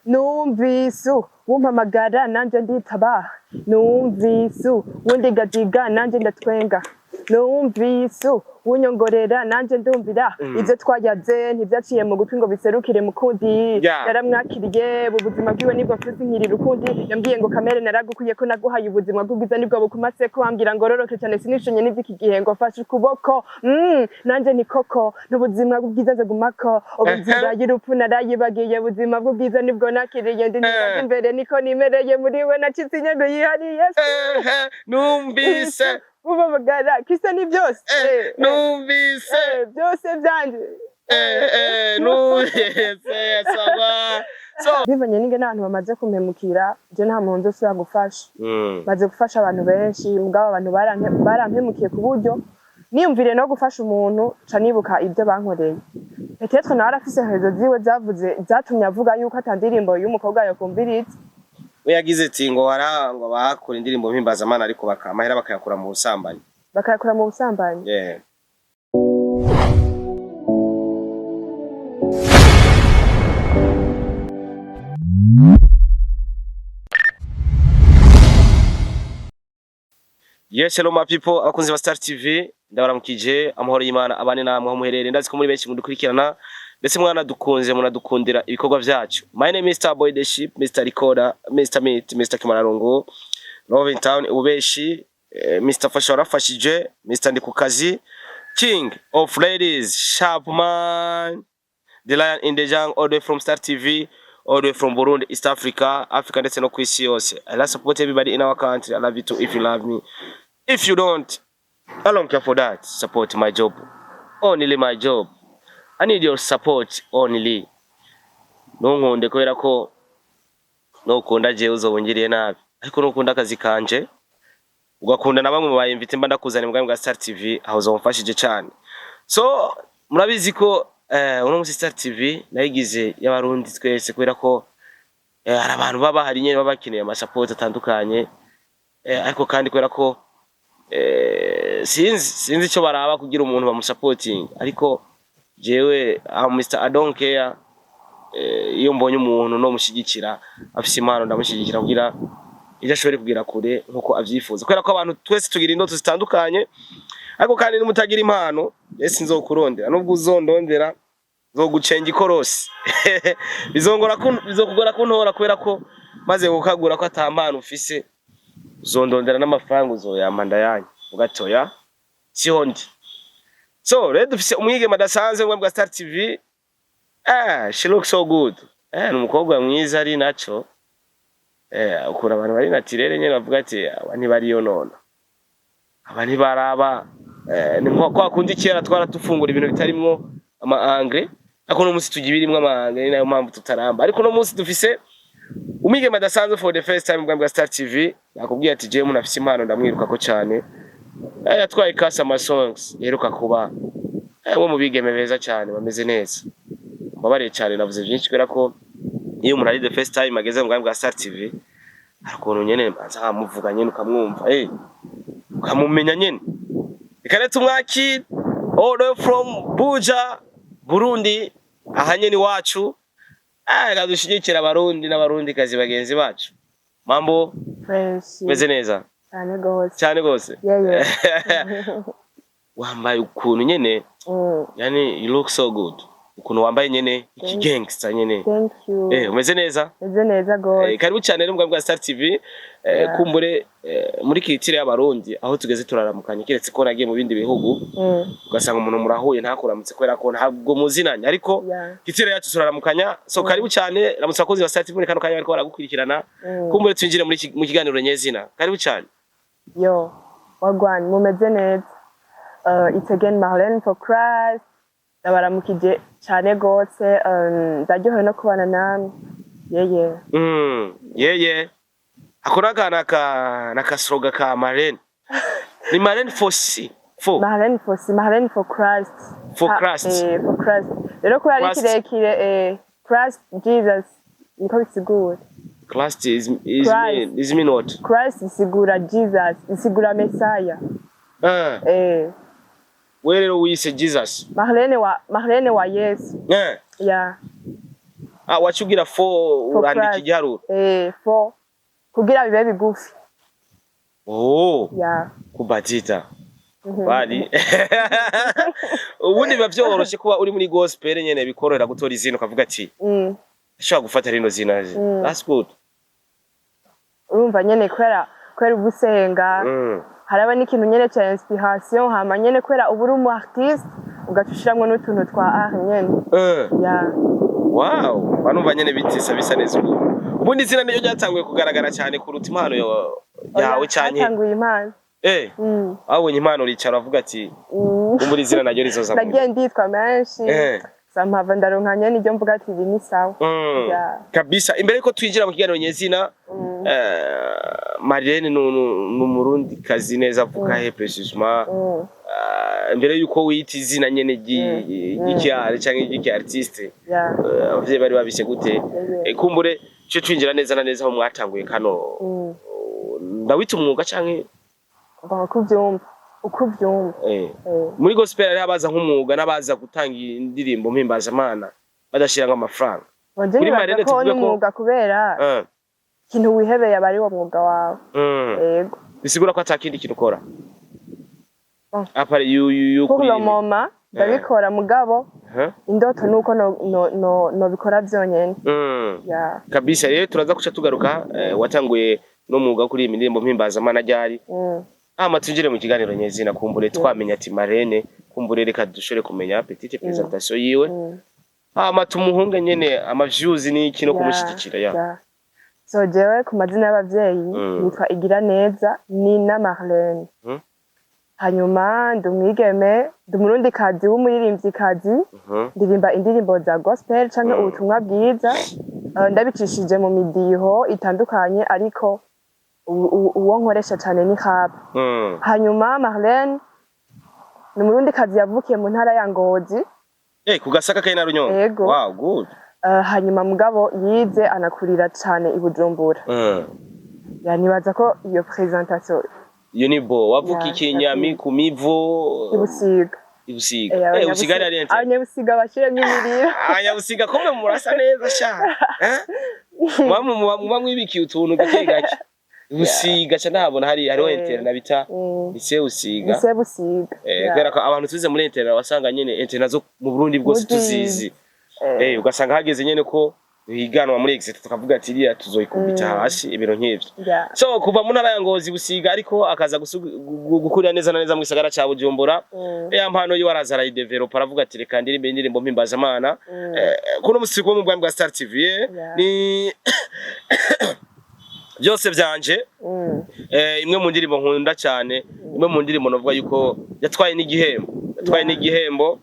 Numvise umpamagara, nanje nditaba. Numvise wundigadiga, nanje ndatwenga. Numvise unyongorera, nanje ndumvira. Ivyo twayaze ntivyaciye mu gutwi ngo biserukire mukundi. Yaramwakiriye mu buzima bwiwe, nibwo mfise nkirira ukundi. Yambwiye ngo kamere naragukwiye, ko naguhaye ubuzima bw'ubwiza, nibwo bukumaseko. Ambwira ngo roroke cyane, sinishonye n'ivy'iki gihe, ngo fashe ukuboko. Nanje ni koko n'ubuzima bw'ubwiza nzagumako. Ubuzima y'urupfu narayibagiye, ubuzima bw'ubwiza nibwo nakiriye. Ndi nibaza imbere, niko nimereye muri we, nacitse inyego yihariye. Numvise ubabagara kisa ni byose. Numvise byose byanje. Numvise sawa, so Bivanye n'ingene abantu bamaze kumpemukira, je nta muntu nzosubira gufasha. Maze gufasha abantu benshi, mugabo abantu barampemukiye ku buryo niyumviriye no gufasha umuntu ca nibuka ibyo bankoreye. Peut-être nawe arafise raisons ziwe zavuze zatumye avuga yuko ata ndirimbo y'umukobwa yokumviritse. We yagize ati ngo hara ngo bakora indirimbo mpimbazamana, ariko bakamahera bakayakura mu busambanyi. Bakayakura mu busambanyi. Yeah. Yes, hello my people, abakunzi ba Star TV, ndabaramukije, amahoro y'Imana abane namwe aho muherereye. Ndazi ko muri benshi mudukurikirana, ndetse mwanadukunze, munadukundira ibikorwa vyacu. My name is Mr. Boy the Ship, Mr. Recorder, Mr. Meat, Mr. Kimararungu, Love in Town, Ubeshi, Mr. Fasha warafashije, Mr. Ndikukazi, King of Ladies, Sharp Man, The Lion in the Jungle, all the way from Star TV, all the way from Burundi, East Africa, Africa ndetse no kwisi yose. I love support everybody in our country. I love you too if you love me. If you don't, I don't care for that. Support my job. Only my job. I need your support only. Ntunkunde kubera ko nukunda jewe uzobungiriye nabi. Ariko nukunda akazi kanje, ugakunda na bamwe mu bayimvite mba ndakuzana mu bwami bwa Star TV, aho uzomfashije cyane. So, murabizi ko uno munsi Star TV nayigize y'Abarundi twese, kubera ko hari abantu baba bahari nyene baba bakeneye amasupport atandukanye, ariko kandi kubera ko sinzi icyo baraba kugira umuntu bamusapotinga, ariko jewe I'm Mr. I don't care. Iyo mbonye umuntu no mushyigikira afise impano, ndamushyigikira kugira ibyo ashobore kugera kure nkuko avyifuza, kubera ko abantu twese tugira indoto zitandukanye. Ariko kandi n'umutagira impano ese nzokurondera, nubwo uzondondera nzogucenga ikorosi, bizongora bizokugora kuntora, kubera ko maze gukagura ko ata mpano ufise, uzondondera n'amafaranga uzoyampa ndayanya ugatoya siho ndi. So rero dufise umwigeme adasanzwe mu bwa Star TV. She looks so good. Ni umukobwa mwiza ari naco. Ukura abantu bari naturel nyene bavuga ati aba ntibariyo nona, aba ntibaraba. Ni nko kwa kundi kera twaratufungura ibintu bitarimwo ama engrais, ariko no munsi tugira ibirimwo ama engrais, ni nayo mpamvu tutaramba. Ariko no munsi dufise umwigeme adasanzwe for the first time mu bwa Star TV. Nakubwiye ati jewe umuntu afise impano ndamwirukako cane. Yatwaye Kasa Songs iheruka kuba. Umwe mu bigeme beza cyane bameze neza. Mbabariye cyane, navuze byinshi kubera ko iyo umuntu ari the first time ageze mu bwami bwa Star TV, hari ukuntu nyene mbanza nkamuvuga nyene, ukamwumva, ukamumenya nyene. Reka rero tumwakire all the way from Buja, Burundi, aha nyene iwacu. Reka dushigikire Abarundi n'Abarundi kazi bagenzi bacu. Mambo? Fresh. Meze neza? Cyane gose. Cyane gose. Yeah. Wambaye ukuntu nyene, yani you look so good, ukuntu wambaye nyene iki gangster nyene. Thank you. Umeze neza? Meze neza gose. Karibu cyane rero mu bwa Star TV. Kumbure muri culture y'Abarundi aho tugeze turaramukanya, keretse ko nagiye mu bindi bihugu ugasanga umuntu murahuye ntakuramutse kubera ko ntabwo muzinanye, ariko culture yacu turaramukanya. So karibu cyane, ramutse abakozi ba Star TV muri kano kanya bariko baragukurikirana. Kumbure twinjire mu kiganiro nyezina. Karibu cyane. Yo, wagwan, mumeze neza? It's again Marlene for Christ. Ndabaramukije cyane gose. Ndaryohewe no kubana namwe. Yeye. Yeye ako naka slogan ka Marlene, ni Marlene for C for Marlene for C, Marlene for Christ. For Christ. For Christ. Rero kubera ari Christ. kirekire, Christ Jesus niko bisigura. Christ is Christ. mean, is mean what? Christ isigura Jesus, isigura Messiah. We rero wise Jesus. Marlene wa Yesu. Yeah. Ah, waca ugira four, Four urandika plus. igiharuro. Four kugira bibe bigufi. Oh. Ya. Kubatita bari ubundi biba vyoroshe kuba uri muri gospel nyene, bikorohera gutora izina ukavuga ati "Ashobora gufata rino zina." That's good. Urumva nyene kubera uba usenga, haraba n'ikintu nyene ca inspiration, hama nyene kubera uba uri umu artiste ugaca ushiramwo n'utuntu twa art nyene. Ya. Wow, banumva nyene bitisa bisa neza. Ubu ubundi izina niryo ryatanguye kugaragara cyane kuruta impano yawe canke? Hatanguye impano. Wabonye impano uricara uravuga ati "Kumbura izina naryo rizoza mu Nagiye nditwa menshi, sampava ndaronka nyene iryo mvuga ati ibi ni sawa. Ya. Kabisa, imbere yuko twinjira mu kiganiro nyezina, Marlene ni umurundi kazi neza, avuka he précisément? Ah, imbere yuko wita izina nyene ry'iki-art canke ry'iki artiste, abavyeyi bari babise gute? Kumbure cyo twinjira neza na neza aho mwatanguye kano, ndawita umwuga canke? Bon, uko uvyumva, uko uvyumva. Muri gospel hariho abaza nk'umwuga n'abaza gutanga indirimbo mpimbazamana badashiramwo amafaranga. Bonje Kuri nibaza Marlene ko tuvuge ko n'umwuga kubera ikintu wihebeye aba ari wo mwuga wawe. Yego. Bisigura ko atakindi kintu ukora Bon. à part yu Pour le kuririmba? moment ndabikora, mugabo Huh? indoto nuko no nobikora vyonyene. Ya. Kabisa, rero turaza kuca tugaruka, watanguye n'umwuga wo kuririmba indirimbo mpimbazamana ryari? Hama twinjire mu kiganiro nyezina, kumbure twamenya ati Marlene, kumbure reka dushobore kumenya petite présentation yiwe, hama tumuhunge nyene ama views n'iki no kumushyigikira ya. Ya. So jewe ku mazina y'abavyeyi nitwa Igira Neza Nina Marlene. Hanyuma ndi umwigeme, ndi umurundikazi w'umuririmvyikazi, ndirimba indirimbo za gospel canke ubutumwa bwiza, ndabicishije mu midiho itandukanye, ariko uwo nkoresha cane ni rap. Hanyuma Marlene ni umurundikazi yavukiye mu ntara ya Ngozi. Ku Gasaka kari na Runyonga. Yego. Wow, good. Hanyuma mugabo yize anakurira cane i Bujumbura. Ya, nibaza ko iyo présentation Iyo ni bo wavuka ikinyami ku mivo? Ibusiga. Ibusiga. Ubusiga ari ente. Abanyabusiga bashiremwo imiriro. Abanyabusiga kumbe murasa neza sha. Eh? Muba mwibikiye utuntu gake gake. Busiga ca ndahabona hari hariho internat bita Lycée Busiga. Lycée Busiga. Kubera ko abantu tuze muri internat wasanga nyene internat zo mu Burundi bwose Muzizi. tuzizi. Ugasanga hageze nyene ko higanwa muri exit tukavuga ati iriya tuzoyikubita hasi, ibintu nk'ivyo. So kuva mu ntara ya Ngozi Busiga, ariko akaza gukurira neza na neza mu gisagara ca Bujumbura. Ya mpano yiwe araza arayidevelopa, aravuga ati reka ndirimbe indirimbo mpimbazamana. Kuno musi turi kumwe mu bwami bwa Star TV, ni byose vyanje. Imwe mu ndirimbo nkunda cyane, imwe mu ndirimbo novuga yuko yatwaye n'igihembo, yatwaye n'igihembo.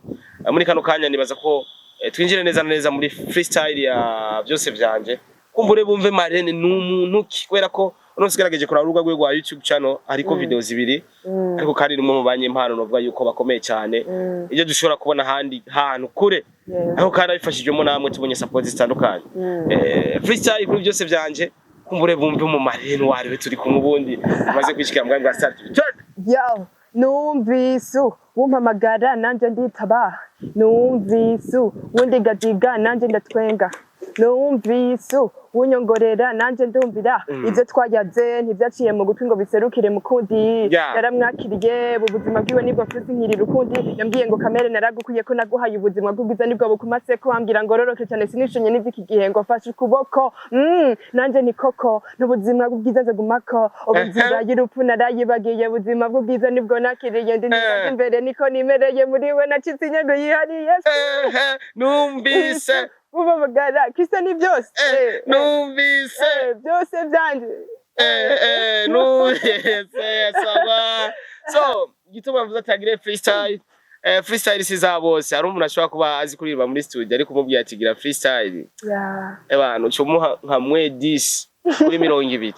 Muri kano kanya nibaza ko twinjire neza na neza muri freestyle ya byose vyanje, kumbure bumve Marlene ni umuntu ki, kubera ko uno sigarageje kuraba urubuga rwe rwa YouTube channel hariko video zibiri, ariko kandi ni umwe mu banyempano novuga yuko bakomeye cyane, ibyo dushobora kubona ahandi hantu kure, ariko kandi abifashijwemo namwe tubonye support zitandukanye. Freestyle kuri byose vyanje, kumbure bumve mu Marlene wariwe turi kumwe ubundi amaze kwishikira mu bwami bwa Star TV. Turn! Yo, numvise wumpamagara nanje nditaba, numvise wundigadiga nanje ndatwenga, numvise wunyongorera nanje ndumvira, ivyo twayaze ntivyaciye mu gutwi ngo biserukire mukundi. Yaramwakiriye mu buzima bwiwe, nibwo mfise nkirira ukundi. Yambwiye ngo kamere naragukwiye ko naguhaye ubuzima bw'ubwiza nibwo bukumaseko, ambwira ngo roroke cyane sinishonye n'ivy'iki gihe, ngo fashe ukuboko, nanje nti koko n'ubuzima bw'ubwiza nzagumako, ubuzima y'urupfu narayibagiye, ubuzima bw'ubwiza nibwo nakiriye, ndi nibaza imbere niko nimereye, muri we nacitse inyego yihariye. Numvise Ubabagara Kristo ni byose. Numvise byose byanje. Numvise sawa. So gituma mvuze atagire freestyle, freestyle si za bose. Hari umuntu ashobora kuba azi kuririmba muri studio, ariko umubwiye ati gira freestyle, abantu ucumuha nka mwe 10 kuri 20.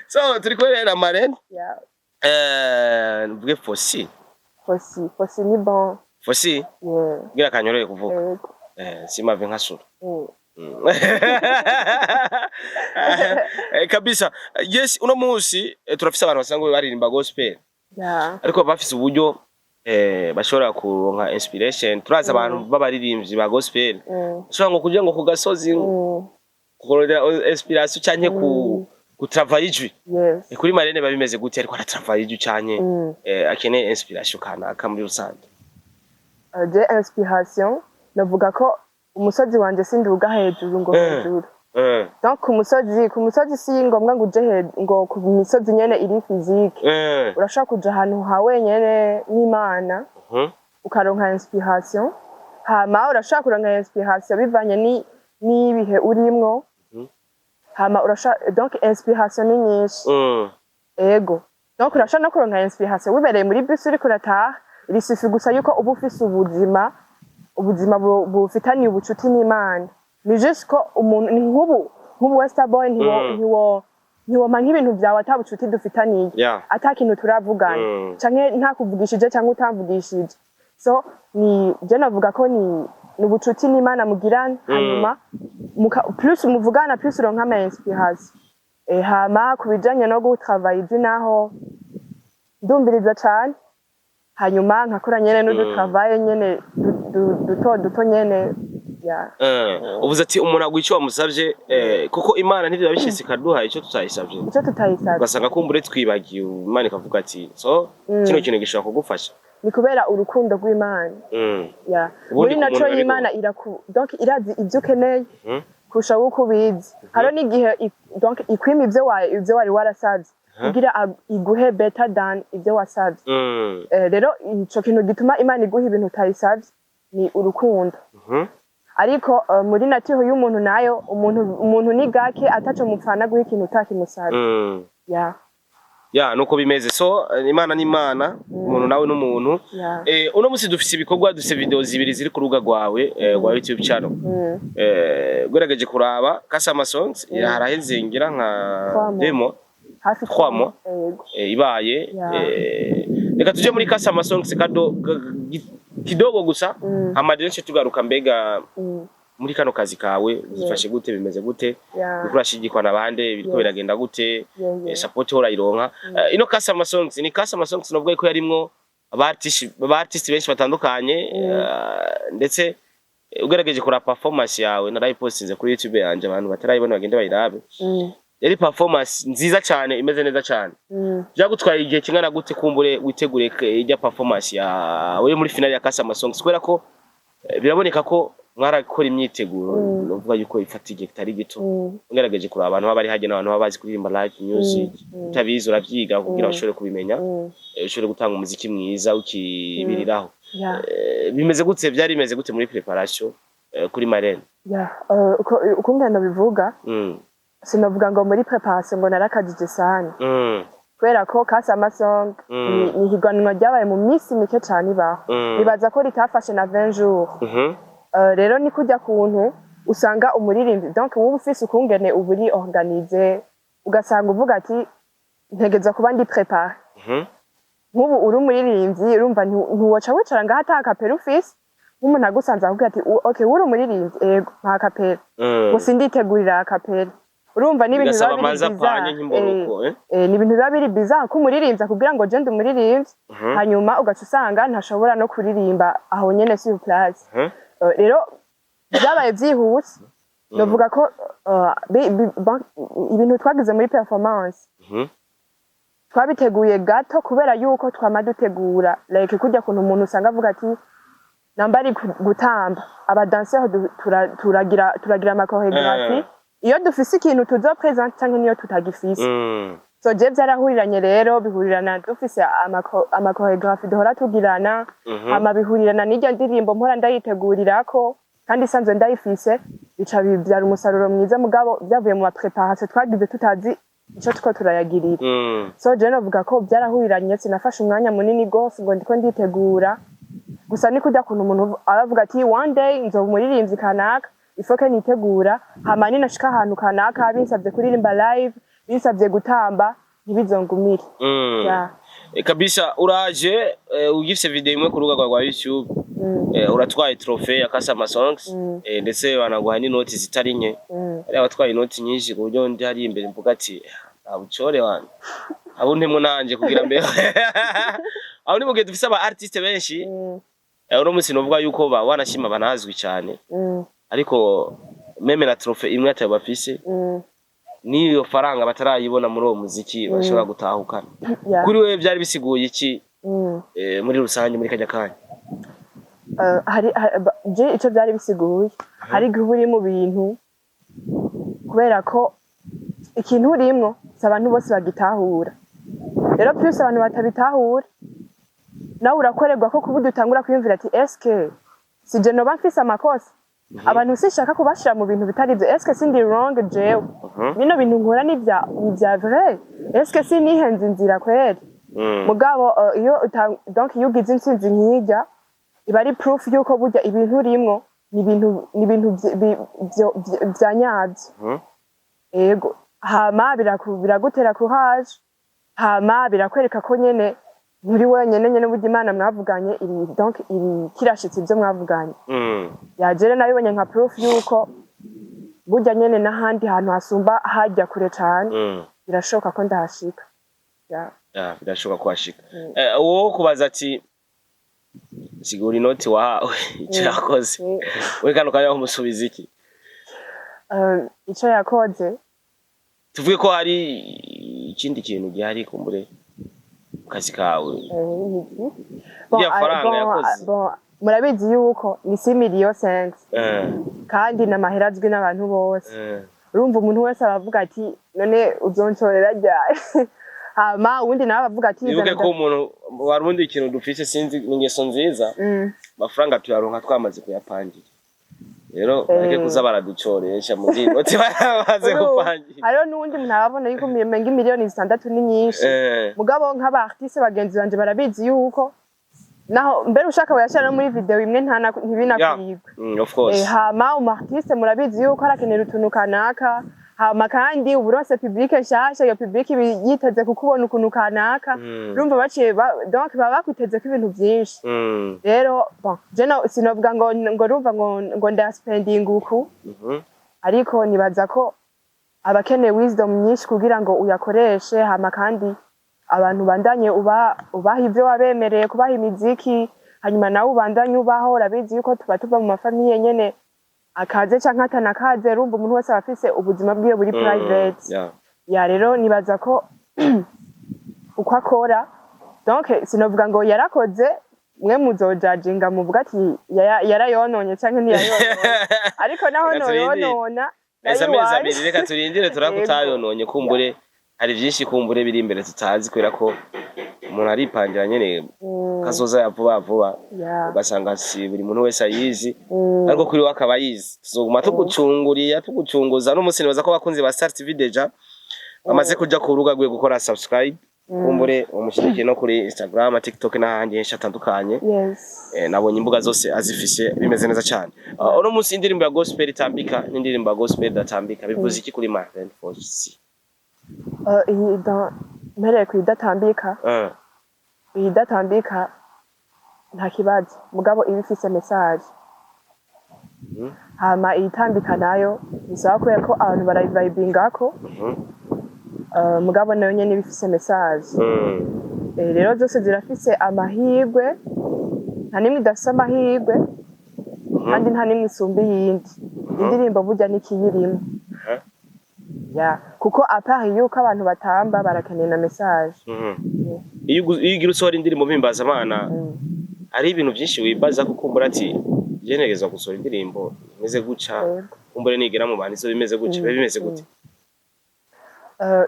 So turi kumwe na Marlene. Mvuge Fosi? Fosi, Fosi ni bon. Fosi. Gira kanyoreye kuvuga. Yego. Simave nkasura. Kabisa, yes, uno munsi turafise abantu basanzwe baririmba gospel, ariko bafise uburyo Bashobora kuronka inspiration. Turazi abantu b'abaririmbyi ba gospel bashobora ngo kuja ngo ku gasozi kurondera inspiration canke ku gutravailler ijwi. Kuri Marene biba bimeze gute, ariko aratravailler ijwi canke akeneye inspiration kanaka muri rusange? Je inspiration navuga ko umusozi wanje sinduga hejuru ngo hejuru. Donc ku musozi si ngombwa ngo uje ngo ku misozi nyene iri physique. Urashobora kuja ahantu ha wenyene n'Imana, ukaronka inspiration. Hama urashobora kuronka inspiration bivanye n'ibihe urimwo. Hama urashobora, donc inspiration ni nyinshi. Ego, donc urashobora no kuronka inspiration wibereye muri bus uriko urataha. Il suffit gusa yuko uba ufise ubuzima bufitaniye ubucuti n'Imana. Ni juste ko umuntu ni nk'ubu Wester Boy ntiwo ntiwompa nk'ibintu vyawe ata bucuti dufitaniye, ata kintu turavugana, canke ntakuvugishije canke utamvugishije. So ni je navuga ko ni ubucuti n'Imana mugirana. Hanyuma plus muvugana, plus uronka ama inspiration. Hama ku bijanye no gutravailler ijwi naho, ndumviriza cane, hanyuma nkakora nyene n'udutravail nyene duto duto nyene ya. Uvuze ati umuntu aguha icyo wamusavye, kuko Imana ntivyo bishitse ikaduha icyo tutayisavye. Ico tutayisavye. Ugasanga kumbure twibagiwe, Imana ikavuga ati so kino kintu gishobora kugufasha. Ni kubera urukundo rw'Imana. Ya. Ubundi Muri ku naco muntu y'Imana iraku donc irazi ivyo ukeneye kurusha uko ubizi. Hariho n'igihe donc ikwima ivyo wari warasavye kugira iguhe better than ivyo wasavye. Rero ico kintu gituma Imana iguha ibintu utayisavye ni urukundo. Ariko muri nature y'umuntu nayo, umuntu ni gake ataco mupfana guha ikintu utakimusavye. Ya. Ya, nuko bimeze. So Imana ni Imana, umuntu nawe n'umuntu. Uno musi dufise ibikorwa, dufise video zibiri ziri ku rubuga rwawe rwa YouTube channel. Ugerageje kuraba Kasama Songs, haraheze ngira nka Trois mois. demo Hafi. Trois mois. Yego. Ibaye. Ya. Reka tuje muri Kasama Songs kado kidogo gusa, hama rero nce tugaruka. Mbega muri kano kazi kawe uzifashe gute, bimeze gute? Uriko urashigikwa na bande? Biriko biragenda gute? Support urayironka? Ino Kasama Songs ni Kasama Songs novuga ko yarimwo aba artiste benshi batandukanye, ndetse ugerageje kuraba performance yawe, narayipostinze kuri YouTube yanje, abantu batarayibona bagende bayirabe. Yari performance nziza cyane, imeze neza cyane. Byagutwaye igihe kingana gute kumbure witegure ijya performance yawe muri finale ya Kasama Songs? Kubera ko biraboneka ko mwarakora imyiteguro, novuga yuko ifata igihe kitari gito. Ugerageje kuraba abantu baba bari hajya n'abantu baba bazi kuririmba live music, utabizi uravyiga kugira ushobore kubimenya, ushobore gutanga umuziki mwiza ukibiriraho. Bimeze gute, byari bimeze gute muri preparation kuri Marene? Ya, uko ngenda bivuga, sinavuga ngo muri preparation ngo narakajije sana, kubera ko Kasama Song ni higanwa ryabaye mu minsi mike cane ibaho. Nibaza ko ritafashe na 20 jours. Rero ni kujya kuntu usanga umuririmbyi, donc wowe ufise ukungene uba uri organisé, ugasanga uvuga ati ntegeza kuba ndi préparé. Nk'ubu uri umuririmbyi, urumva ntiwoca wicara ngaho ata acapella ufise. Nk'umuntu agusanze akubwira ati: "Okay, uri umuririmbyi?" "Ego." "Nta acapella?" "Gusa nditegurira acapella." Urumva ni ibintu Bigasaba biba biri amanza bizarre. apanye nk'imboroko, eh? Ni ibintu biba biri bizarre ko umuririmbyi akubwira ngo je ndi umuririmbyi, hanyuma ugaca usanga ntashobora no kuririmba aho nyene sur place. Rero byabaye byihuse. Novuga ko ibintu twagize muri performance twabiteguye gato, kubera yuko twama dutegura like kurya kuntu umuntu usanga avuga ati namba ari gutamba, abadanseurs turagira ama chorégraphie iyo dufise ikintu tuzopresente canke niyo tutagifise. So je vyarahuriranye rero, bihurirana dufise ama chorégraphie duhora tugirana, hama bihurirana n'iryo ndirimbo mpora ndayitegurirako kandi isanzwe ndayifise, bica bivyara umusaruro mwiza. Mugabo vyavuye mu ma préparation twagize tutazi ico tuko turayagirira. So je novuga ko byarahuriranye, sinafashe umwanya munini gose ngo ndiko nditegura. Gusa ni kurya kuntu umuntu aravuga ati one day nzoba umuririmbyi kanaka, ifoke nitegura, hama ninashika ahantu kanaka binsavye kuririmba live, binsavye gutamba, ntibizongumire. Yeah. Kabisa uraje, ugifise video imwe ku rubuga rwa YouTube, uratwaye trophée ya Kasama Songs, ndetse banaguha n'inoti zitari nke. Hari abatwaye inoti nyinshi ku buryo ndi hari imbere mvuga ati nta bucore wanjye abo ntemwo nanje kugira mbe. Aho ni mu gihe dufise aba artiste benshi, uno munsi novuga yuko ba wanashima banazwi cyane, ariko même na trophée imwe atayo bafise, n'iyo faranga batarayibona muri uwo muziki bashobora gutahukana. Kuri wewe byari bisiguye iki, muri rusange, muri kajya kanya? Hari je ico vyari bisiguye, hari igihe uba uri mu bintu kubera ko ikintu urimwo si abantu bose bagitahura. Rero plus abantu batabitahura, nawe urakorerwa ko kuburyo utangura kwiyumvira ati: "Eske sije noba mfise amakosa? Abantu sinshaka kubashira mu bintu bitari ivyo. Eske sindi wrong jewe? Bino bintu nkora ni vya vrai? Eske sinihenze inzira kweri?" Mugabo iyo donc iyo ugize intsinzi nk'irya, iba ari proof yuko burya ibintu urimwo ni ibintu vya nyavyo. Ego, hama biragutera courage, hama birakwereka ko nyene nturi wenyene nyene, burya Imana mwavuganye iri, donc iri kirashitse ivyo mwavuganye. Yagere nabibonye nka proof yuko burya nyene n'ahandi hantu hasumba hajya kure cane, birashoboka ko ndahashika. Yeah. Ya, birashoboka kuhashika. Wowe kubaza ati sigura inoti wahawe icyo yakoze, we kano kanya umusubiza iki? Ico yakoze? Tuvuge ko hari ikindi kintu gihari kumbure mu kazi kawe. Bon, Iriya faranga bon, yakoze. Bon, murabizi yuko ni 6 millions 5, kandi ni amahera azwi n'abantu bose. Urumva umuntu wese aba avuga ati: "None uzonshorera ryari?" Hama uwundi nawe abavuga ati: Wibuke "Zana." ko umuntu warundi ikintu dufise, sinzi, ni ingeso nziza, amafaranga tuyaronka twamaze kuyapangira. Rero bareke kuza baraducoresha mu noti baramaze gupangira. Hariho n'uwundi muntu ababona yuko umenga imiliyoni 6 ni nyinshi. Mugabo nk'aba artiste bagenzi banje barabizi yuko naho mbere ushaka bayashira no muri video imwe ntibinakwirwe. Of course. Hama umu artiste murabizi yuko arakenera utuntu kanaka, hama kandi uburonse public nshasha, iyo public iba yiteze kukubona ukuntu kanaka. Urumva baciye donc baba bakwitezeko ibintu vyinshi. Rero bon, je no sinovuga ngo urumva ngo ndaspendinga uku, ariko nibaza ko abakeneye wisdom nyinshi kugira ngo uyakoreshe, hama kandi abantu bandanye uba ubaha ivyo wabemereye kubaha, imiziki, hanyuma nawe ubandanye ubaho. Urabizi yuko tuba tuva mu ma famille nyene akaze canke atanakaze. Urumva umuntu wese aba afise ubuzima bwiwe buri private. Ya, rero nibaza ko uko akora, donc sinovuga ngo yarakoze, mwe muzojajinga muvuga ati yarayononye canke ntiyayononye, ariko naho Reka turindire. noyonona Ese nayo amezi iwanje. 2, reka turindire turako. Utayononye, kumbure hari vyinshi kumbure biri imbere tutazi, kubera ko umuntu aripangira nyene kazoza ya vuba vuba, ugasanga si buri muntu wese ayizi, ariko kuri we akaba ayizi. Tuzoguma tugucunguriya, tugucunguza n'umunsi. Nibaza ko abakunzi ba Star TV déjà bamaze kuja ku rubuga rwiwe gukora subscribe, kumbure umushyigikiye no kuri Instagram, TikTok n'ahandi henshi hatandukanye. Nabonye imbuga zose azifise, bimeze neza cyane. Uno munsi indirimbo ya gospel itambika n'indirimbo ya gospel idatambika bivuze iki kuri Martin Fosi? Iyi mpereye ku idatambika, iyi idatambika nta kibazo, mugabo iba ifise message. Hama iyitambika nayo bisaba kubera ko abantu barayivibingako, mugabo nayo nyene iba ifise message. Rero zose zirafise amahirwe, nta nimwe idafise amahirwe, kandi nta nimwe isumba iyindi. Indirimbo burya n'ikiyirimo. Ya, kuko à part yuko abantu batamba, barakeneye na message. Iyo ugira usohora indirimbo mpimbazamana, hari ibintu byinshi wibaza ko kumbura ati je ntegerezwa gusohora indirimbo imeze guca, kumbure nigera mu bantu izo bimeze gutya, biba bimeze gute?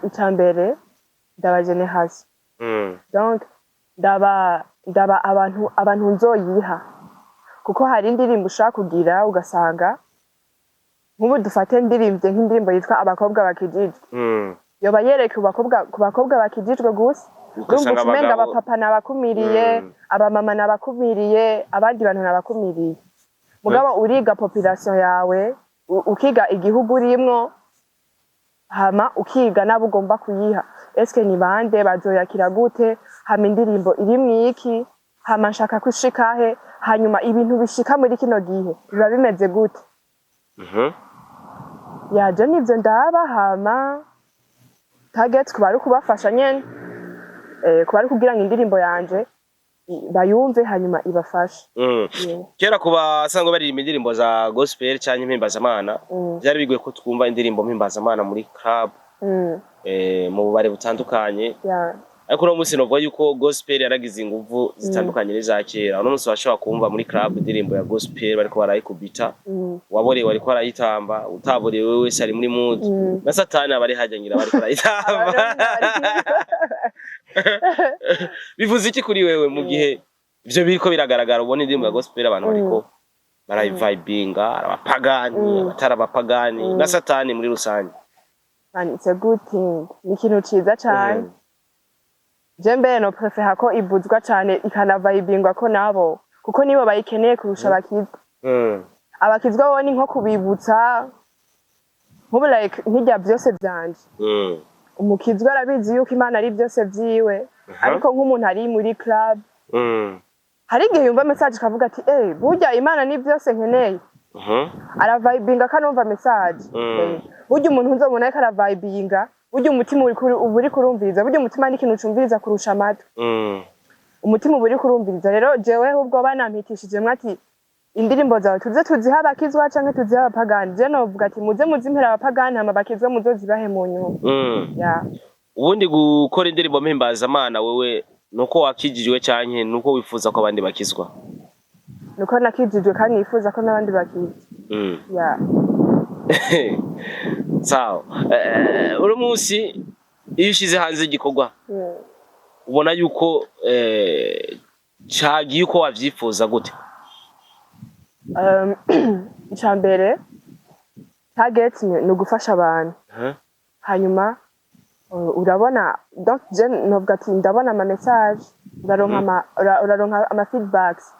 Ica mbere ndaba génération. Donc ndaba abantu nzoyiha, kuko hari indirimbo ushaka kugira ugasanga nk'ubu dufate ndirimbye nk'indirimbo yitwa "Abakobwa bakijijwe", yoba yereka ku bakobwa bakijijwe gusa. Urumva Ugasanga umenga abagabo abapapa nabakumiriye, abamama nabakumiriye, abandi bantu nabakumiriye. Mugabo uriga population yawe, ukiga igihugu urimwo, hama ukiga n'abo ugomba kuyiha. Eske ni bande, bazoyakira gute? Hama indirimbo irimwo iki? Hama nshaka ko ishika he? Hanyuma ibintu bishika muri kino gihe biba bimeze gute? Yaje nivyo ndaba. Hama target kuba ari ukubafasha nyene, kuba ari kugira ngo indirimbo yanje Bayumve hanyuma ibafashe. Yeah. Kera ku basanzwe baririmba indirimbo za gospel canke mpimbazamana, vyari bigoye ko twumva indirimbo mpimbazamana muri club, mu bubare butandukanye, ariko uno munsi novuga yuko gospel yaragize inguvu zitandukanye n'iza kera. Uno munsi washobora kumva muri club indirimbo ya gospel bariko barayikubita, waborewe ariko arayitamba, utaborewe wese ari muri mood, na Satani aba ari hajya ngira bariko barayitamba. Bivuze iki kuri wewe mu gihe ivyo biriko biragaragara, ubona indirimbo ya gospel abantu bariko barayivibinga, abapagani, abatari abapagani, na Satani muri rusange? Man, it's a good thing, ni ikintu ciza cane. Je mbere no préféra ko ivuzwa cane, ikanavibingwa ko nabo, kuko nibo bayikeneye kurusha abakizwa. Abakizwa bo ni nko kubibutsa, nk'ubu like nk'irya Vyose Vyanje, umukizwa arabizi yuko Imana ari byose vyiwe, ariko nk'umuntu ari muri club, hari igihe yumva message akavuga ati: "Eh, burya Imana ni byose nkeneye." Aravibinga akanumva message. Burya umuntu uzobona ariko aravibinga, burya umutima uba uri kurumviriza. Burya umutima ni ikintu ucumviriza kurusha amatwi. Umutima uba uri kurumviriza. Rero jewe ahubwo banampitishijemwo ati: "Indirimbo zawe tuze tuzihe abakizwa canke tuzihe abapagani?" Je novuga ati: "Muze muzimpere abapagani, hama abakizwa muzozibahe mu nyuma." Yeah. Ubundi gukora indirimbo mpimbazamana, wewe nuko wakijijwe canke nuko wifuza ko abandi bakizwa? Nuko nakijijwe kandi nifuza ko n'abandi bakizwa. Yeah. Sawa. Uno munsi iyo ushize hanze igikorwa, ubona yuko cagiye uko wavyifuza gute? Ica mbere, target ni ugufasha abantu. Hanyuma urabona, donc je novuga ati ndabona ama message, uraronka uraronka ama feedbacks,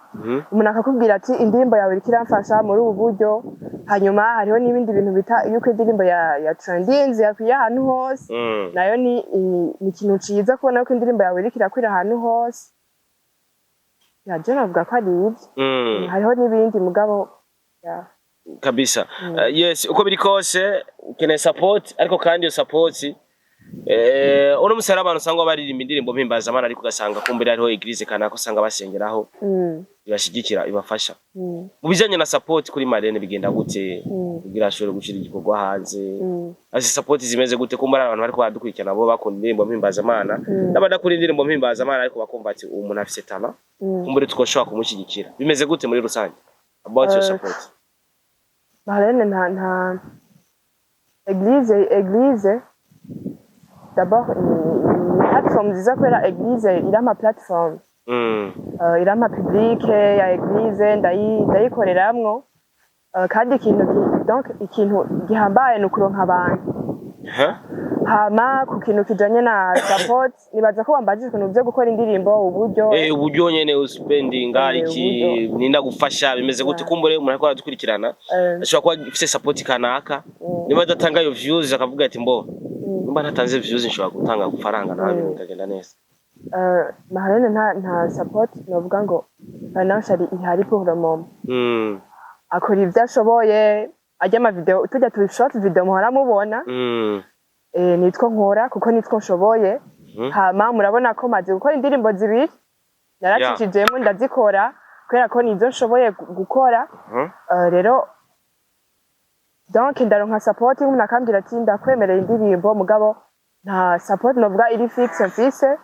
umuntu akakubwira ati: "Indirimbo yawe iriko iramfasha muri ubu buryo." Hanyuma hariho n'ibindi bintu bita yuko indirimbo ya trendings yakwiye ahantu hose. Nayo ni ikintu ciza kubona ko indirimbo yawe iriko irakwira ahantu hose. Ya, je navuga ko ari ivyo. Hariho n'ibindi mugabo, ya. Kabisa. Yes, uko biri kose ukeneye support, ariko kandi iyo support, uno musi hari abantu usanga baririmba indirimbo mpimbazamana, ariko ugasanga kumbere hariho église kanaka usanga basengeraho, ibashigikira, ibafasha. Mu bijanye na support kuri Marene bigenda gute kugira ashobore gushira igikorwa hanze? Azi support zimeze gute? Kumbura abantu bariko baradukurikirana bo bakunda indirimbo mpimbazamana, n'abadakunda indirimbo mpimbazamana ariko bakumva ati: "Uwo muntu afise talent, kumbure twoshobora kumushyigikira." Bimeze gute muri rusange about your support? Marene nta église. D'abord ni plateforme nziza, kubera église irampa plateforme, irampa public ya église, ndayikoreramwo. Kandi ikintu donc ikintu gihambaye ni ukuronka abantu. Huh? Hama ku kintu kijanye na support, nibaza ko wambajije ukuntu vyo gukora indirimbo, uburyo. Uburyo nyene uspendinga, iki uburyo. Ninda gufasha, bimeze gute? Kumbure umuntu ariko aradukurikirana ashobora kuba afise support kanaka, niba adatanga iyo views akavuga ati: "Mbo nimba ntatanze views nshobora gutanga amafaranga nawe ibintu bikagenda neza." Marene nta support novuga ngo financially ihari pour le moment. Akora ivyo ashoboye, arya ama video tujya tu short video muhora mubona, nitwo nkora kuko nitwo nshoboye. Hama murabona ko maze gukora indirimbo zibiri, naracishijemo ndazikora kubera ko nizo nshoboye gukora. Rero donc ndaronka support, nk'umuntu akambwira ati: "Ndakwemerera indirimbo," mugabo nta support novuga iri fixe mfise.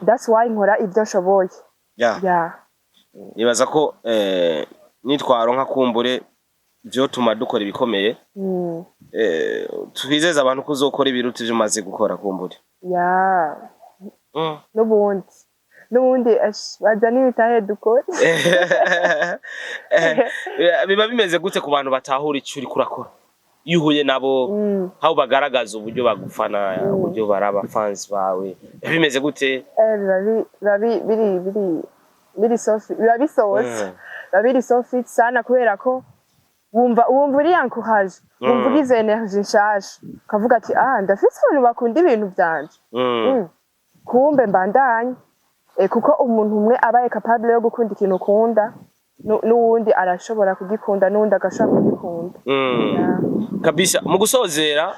That's why nkora ibyo nshoboye. Yeah. Nibaza ko nitwaronka kumbure vyotuma dukora ibikomeye. Twizeze abantu ko uzokora ibiruta ivyo umaze gukora kumbure. Yeah. N'ubundi ash, bazane ibitahe dukore. Biba bimeze gute ku bantu batahura ico uriko urakora iyo uhuye nabo, aho bagaragaza uburyo bagufana, uburyo bari abafans bawe, biba bimeze gute? Biba biri sofi, biba bisohotse. Biba biri sofi sana, kubera ko wumva uri encouragé, wumva ugize énergie nshasha, ukavuga ati: "Ah, ndafise abantu bakunda ibintu vyanje." Kumbe mbandanye, kuko umuntu umwe abaye capable yo gukunda ikintu ukunda. N'uwundi arashobora kugikunda, n'uwundi agashobora kugikunda. Yeah. Kabisa. Mu gusozera,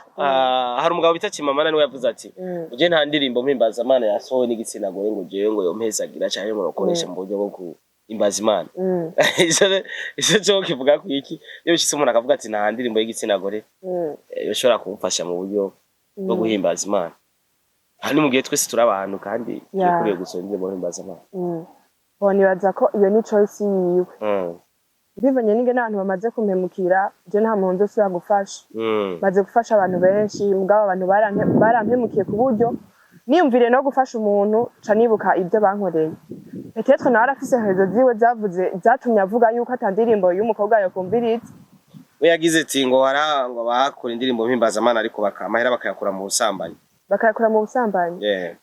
hari umugabo bita Chimamanda, niwe yavuze ati uje nta ndirimbo mpimbazamana yasohowe n'igitsina gore ngo jewe ngo yompezagira canke ngo bakoreshe mu buryo bwo guhimbaza Imana. Ico cyo kivuga ku iki, iyo bishitse umuntu akavuga ati nta ndirimbo y'igitsina gore yoshobora kumufasha mu buryo bwo guhimbaza Imana? Aha ni mu gihe twese turi abantu kandi turekuriwe gusohora indirimbo mpimbazamana. Bo nibaza ko iyo ni choice yiwe. Bivanye n'ingene abantu bamaze kumpemukira, je nta muntu nzosubira gufasha. Maze gufasha abantu benshi, mugabo abantu barampemukiye ku buryo niyumvire no gufasha umuntu ca nibuka ibyo bankoreye. Peut-être nawe arafise raisons ziwe zavuze zatumye avuga yuko ata ndirimbo y'umukobwa yokumviriza. We yagize ati ngo hara ngo bakora indirimbo mpimbazamana, ariko amahera bakayakura mu busambanyi. Bakayakura mu busambanyi. Yeah.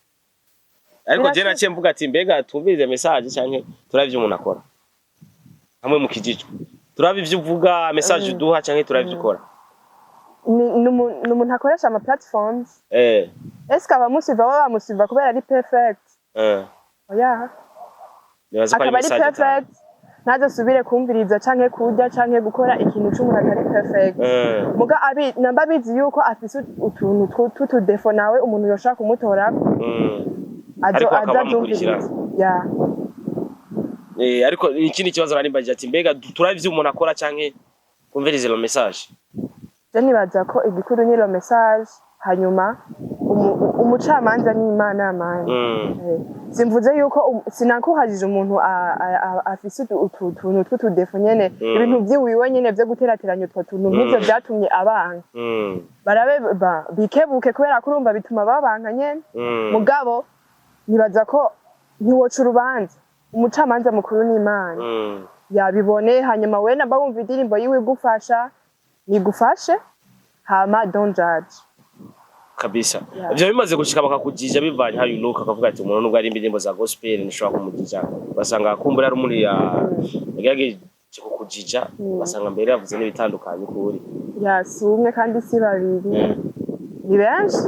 Ariko je naciye mvuga ati mbega twumvirize message canke turabe ivyo umuntu akora hamwe mu kijijwe? Turabe ivyo uvuga, message uduha, canke turabe ivyo ukora? Ni umuntu akoresha ama platforms. Eske abamusiva baba bamusiva kubera ari perfect? Oya. Nibaza ko ari Akaba ari message atanga. perfect, ntazosubire kumviriza canke kurya canke gukora ikintu c'umuntu atari perfect. Muga abi namba abizi yuko afise utuntu tw'utu défauts, nawe umuntu yoshobora kumutorako azo Ariko bakaba aza bamukurikirana. azumviriza, ya. Ariko ikindi kibazo nari mbajije ati mbega turabe ivyo umuntu akora canke kumvirize le message? Je nibaza ko igikuru ni le message, hanyuma umucamanza ni Imana yamanye. Simvuze yuko sinakuhajije umuntu afise utu tuntu tw'utu défauts nyene, ibintu vyiwiwe nyene vyo guterateranya utwo tuntu nk'ivyo vyatumye abanka. Barabe bikebuke, kubera ko urumva bituma babanka nyene. Mugabo nibaza ko ntiwoca urubanza, umucamanza mukuru ni Imana. Yabibone, hanyuma we namba wumva indirimbo yiwe igufasha, nigufashe, hama don't judge. Kabisa. Yeah. Ivyo bimaze gushika bakakujija bivanye how you look, akavuga ati umuntu nubwo ari indirimbo za gospel nishobora kumujija, ugasanga kumbura ari umuntu yagerageje kukujija, ugasanga mbere yavuze n'ibitandukanye ukuri. Ya, si umwe kandi si babiri, ni benshi.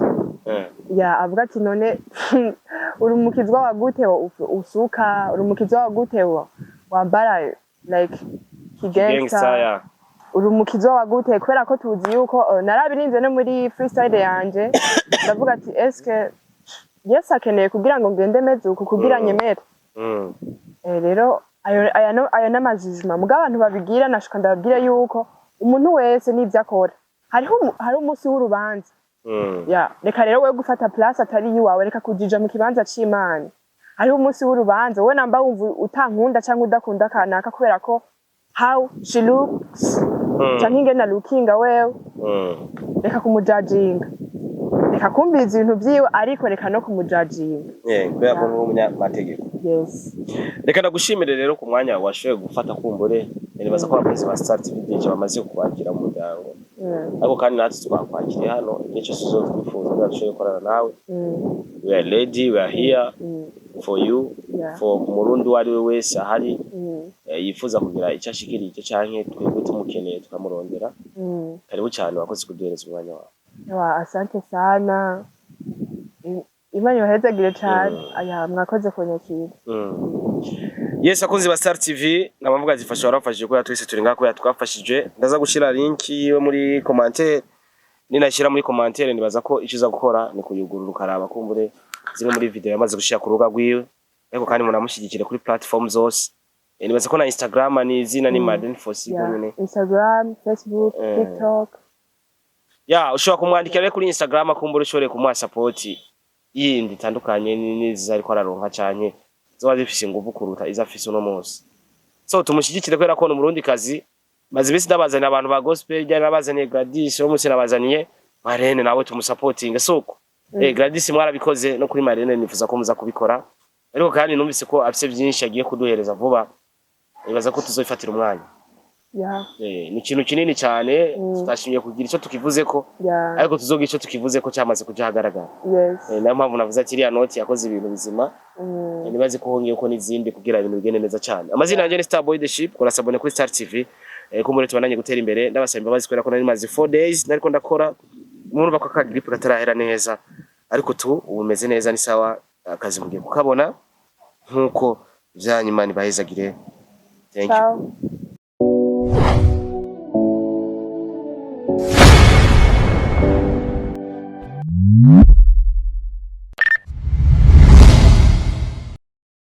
Ya, avuga ati none uri umukizwa wa gute usuka? Uri umukizwa wa gute wambara like gangster? Kigangsta. Ya. Uri umukizwa wa gute? Kubera ko tuzi yuko narabirinze no muri freestyle yanje, ndavuga ati eske Yesu akeneye kugira ngo ngende meze uku kugira nyemere? Rero ayo aya no ayo n'amajijima, mugabo abantu babigira nashuka ndababwira yuko umuntu wese n'ivyo akora, hariho hari umunsi w'urubanza. Ya, reka rero wewe gufata place atari iwawe, reka kujija mu kibanza c'Imana. Hariho umunsi w'urubanza. Wowe namba wumva utankunda canke udakunda kanaka kubera ko how she looks canke ingene lookinga, wewe reka kumujajinga, reka kumviriza ibintu vyiwe, ariko reka no kumujajinga. Yeah, kubera ko uri umunyamategeko. Yes. Reka ndagushimire rero ku mwanya washoboye gufata. Kumbure nibaza ko abakozi ba Star TV DJ bamaze kukwakira mu muryango, ariko kandi natwe twakwakiriye hano igihe cyose uzotwifuza kugira dushobore gukorana nawe. We are ready, we are here for you, for umurundi uwo ari we wese ahari yifuza kugira icyo ashikirije canke twebwe tumukeneye tukamurondera. Karibu cyane, wakoze kuduhereza umwanya wawe. Wa, asante sana. Imana ibahezagire cane. Aya, mwakoze kunyakira. Yes, akunzi ba Star TV, nabavuga zifasha warafashije kubera twese turi ngaho kubera twafashije. Ndaza gushira link yiwe muri commentaire. Ninashyira muri commentaire, nibaza ko icyo uza gukora ni kuyugurura ukaraba kumbure zimwe muri video yamaze gushira ku rubuga rwiwe, ariko kandi munamushyigikire kuri platform zose. Nibaza ko na Instagram ni izina ni Marlene Fosi nyene. Instagram, Facebook, TikTok. Ya, ushobora kumwandikira rero kuri Instagram, kumbura ushobore kumuha support yindi itandukanye n'izo ariko araronka canke zoba zifise inguvu kuruta izo afise uno munsi. So tumushyigikire kubera ko ni umurundi kazi. Maze iminsi ndabazaniye abantu ba gospel, ryari nabazaniye Gladys, uno munsi nabazaniye Marlene, nawe tumusapotinge soko. Gladys mwarabikoze, no kuri Marlene nifuza ko muza kubikora, ariko kandi numvise ko afise byinshi agiye kuduhereza vuba, nibaza ko tuzobifatira umwanya. Ni ikintu kinini cyane, tutashimye kugira icyo tukivuzeko, ariko tuzogira icyo tukivuze ko cyamaze kuja ahagaragara. Niyo mpamvu navuze ati iriya noti yakoze ibintu bizima. Nibaze ko hongeye ko n'izindi kugira ibintu bigende neza cyane. Amazina yanjye ni Star Boy The Ship. Kora s'abonner kuri Star TV, ko muri tubandanye gutera imbere. Ndabasaba imbabazi kubera ko nari maze 4 days nariko ndakora, murumva ko aka grippe katarahera neza, ariko tu ubu meze neza, ni sawa. Akazi mugiye kukabona nkuko vyanyu. Imana ibahezagire. Thank you. Ciao.